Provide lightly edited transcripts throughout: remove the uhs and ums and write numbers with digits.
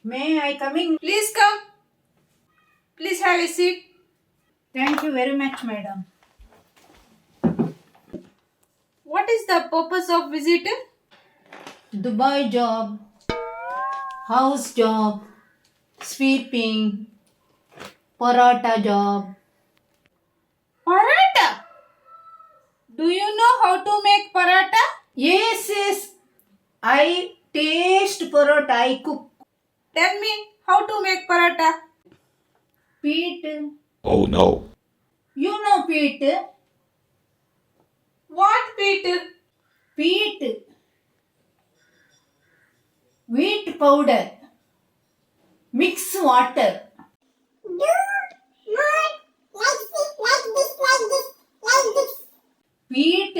May I coming? Please come. Please have a seat. Thank you very much madam. What is the purpose of visit? Dubai job, house job, sweeping, paratha job. Paratha. Do you know how to make paratha? Yes, yes, I taste paratha, I cook. Tell me how to make paratha. Peet. Oh no. You know peet? What Pete? Peet. Wheat powder. Mix water. Do more like this, like this, like this, like this. पीठ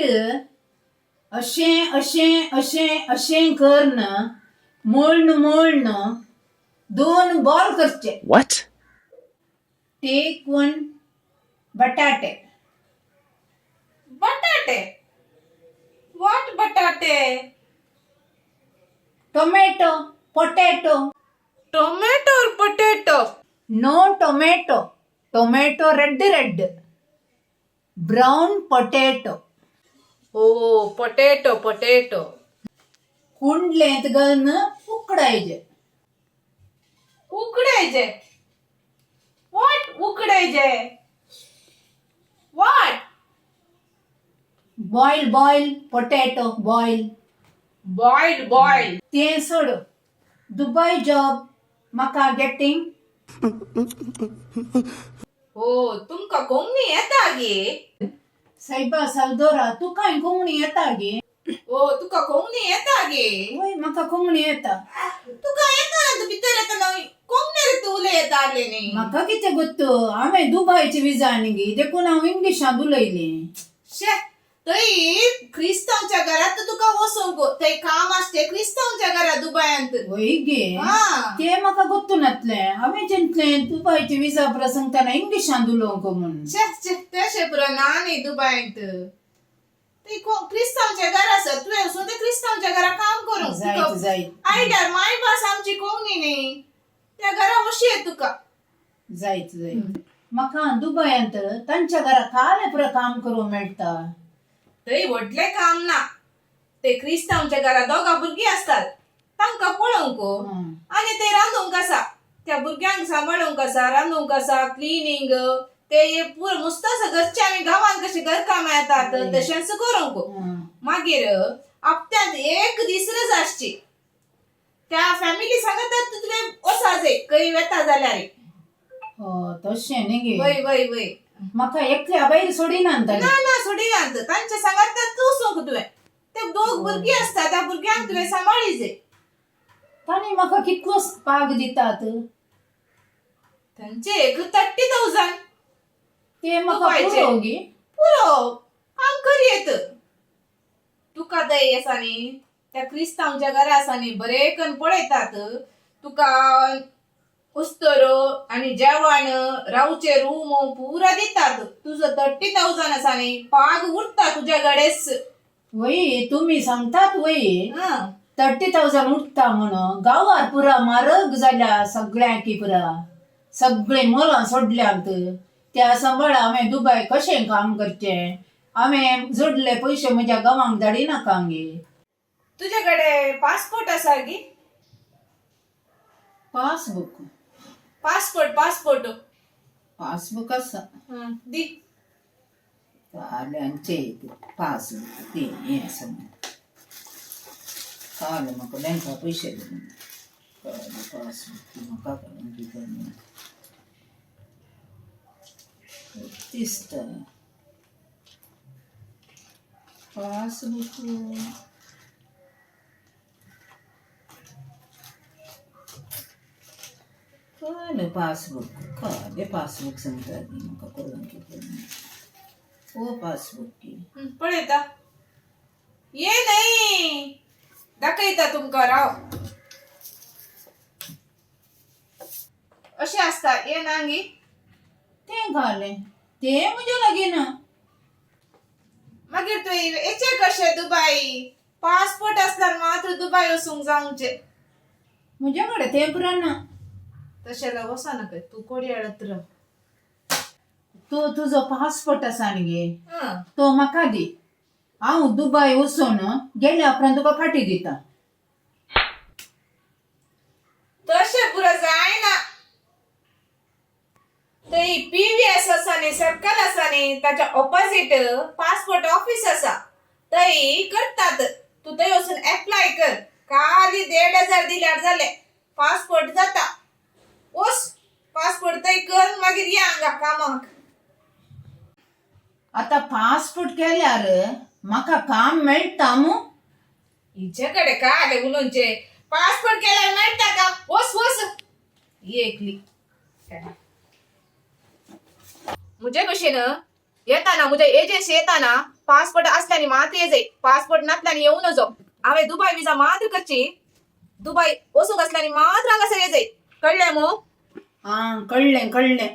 अशें अशें अशें अशें करून मोळ्ण मोळ्ण दोन ball करचे. What? Take one बटाटे. बटाटे. What बटाटे? Tomato, potato. Tomato or potato? No tomato. Tomato red red. Brown potato. Oh, potato, potato. कुंडलेंत घालून उकडायचे. उकडायचे. What उकडायचे? What? Boil boil potato boil. Boiled boiled. तें सोड. दुबय जॉब म्हाका गेटिंग. हो, तुमका कोंकणी येता गे? सायबा सालदोरा, तुका कोंकणी येता गे? ओ, तुका कोंकणी येता गे? वय, म्हाका कोंकणी येता. तुका येता ना, तूं भितर येता कोंकणी रे तूं उलयता आसलें न्ही. म्हाका कितें गोत्तू, हांवें दुबयची विजा न्ही, देखून हांव इंग्लिशांत उलयलें. शे, थंय क्रिस्तांवच्या घरात तुका वचोंक थंय काम आसते क्रिस्तांवच्या घरात दुबयांत. वय गे? हा. तें म्हाका गोत्तू नातलें. हांवें चिंतलें दुबयची विजा प्रसंगताना इंग्लिशांत उलोवंक म्हूण. शे शे, तशें पुरो ना न्ही दुबयांत. थंय क्रिस्तांवच्या घरा आसा, तुवें वचून ते क्रिस्तांवच्या घरा काम करूंक. जायत तुका जायत. आयडियार मायभास आमची कोंकणी न्ही, त्या घरा वशी तुका. जायत जायत. म्हाका दुबयांत तांच्या घरा काले पुरो काम करूंक मेळटा. थंय व्हडलें काम ना. ते क्रिस्तांवच्या घरा दोगां भुरगीं आसतात, तांकां पळोवंक आनी ते रांदूंक आसा, त्या भुरग्यांक सांबाळूंक आसा, रांदूंक आसा, क्लिनींग ते पुरो नुस्तो आसा. घरचे आमी गांवांत कशें घरकामां येतात तशेंच करूंक. मागीर हप्त्यांत एक दीस रजा आसची. त्या फॅमिली सांगतात तुवें वचा जाय खंय वेता जाल्यार. हो, तशें न्ही गे? वय वय वय. म्हाका एकल्या भायर सोडिनात ना ताणें. ना, सोडिनात. तांचे सांगात तूं वचूंक. तुवें ते दोग भुरगीं आसता, त्या भुरग्यांक तुवें सांबाळी जाय. तांणी म्हाका कितलो पाग दितात? तांचे एक 30,000. ते म्हाका दुबयचे. पुरो गे? पुरो काम कर येत तुका. थंय आसा न्ही, त्या क्रिस्तांवच्या घरा आसा न्ही, बरें करून पळयतात तुका. उस्तर आनी जेवण, रावचे रूम पुरा दितात. तुजो 30,000 आसा न्ही, पाग उरता तुज्या कडेच. वय, तुमी सांगतात वय. हा. 30,000 उरता म्हणून. गांवार पुरा म्हारग जाल्या सगळ्यांकी पुरा. सगळीं मोलां सोडल्यांत. त्या सांबाळा हांवें दुबय कशें काम करचें? हांवें जोडले पयशे म्हज्या गांवांक धाडिनाका गे? तुजे कडेन पासपोर्ट आसा गी? पासबूक? Passport, passport. पासबूक आसा. दी. काल्यांचे पासबूक ते हें आसा. काल म्हाका बँका पयशे दिले. पासबूक म्हाका कळून दिसता पासबूक. कळ्ळें पासबूक, कळ्ळें पासबूक सांगता ती म्हाका. कळून कितें ओ पासबूक की. पळयता ये न्हय, दाखयता तुमकां, राव. अशें आसता ये ना गी? तें घालें तें म्हज्या लागीं ना. मागीर तुवें येचें कशें दुबाय? पासपोर्ट आसल्यार मात्र दुबाय वचूंक जावचें. म्हज्या कडेन तें पुरो ना. तशें जाल्यार वचो नाका तूं, कोडयाळत राव. तो तुजो पासपोर्ट आसा न्ही गे, आं. तो म्हाका दी. हांव दुबाय वचून गेल्या उपरांत तुका फाटी दिता. तशें पुरो जायना. थंय पीव्हीएस आसा न्ही, सर्कल आसा न्ही, ताच्या ऑपोजीट पासपोर्ट ऑफीस आसा, थंय करतात. तूं थंय वचून एप्लाय कर. खाली 1500 दिल्यार जालें, पासपोर्ट जाता. वच, पासपोर्ट थंय कर, मागीर या हांगा कामाक. आतां पासपोर्ट केल्यार म्हाका काम मेळटा मू? हिचे कडेन काय आलें उलोवचें? पासपोर्ट केल्यार मेळटा काम. वच वच, ही एकली मुजे भशेन येताना, मुजे एजन्सी येताना पासपोर्ट असल्यानी मात्र येजय, पासपोर्ट नासल्यानी येवं नजो. हांवें दुबाय विजा मात्र करची. दुबाय वचूंक असल्यानी मात्र हांगासर येजय. कळ्ळें मू? आं, कळ्ळें कळ्ळें.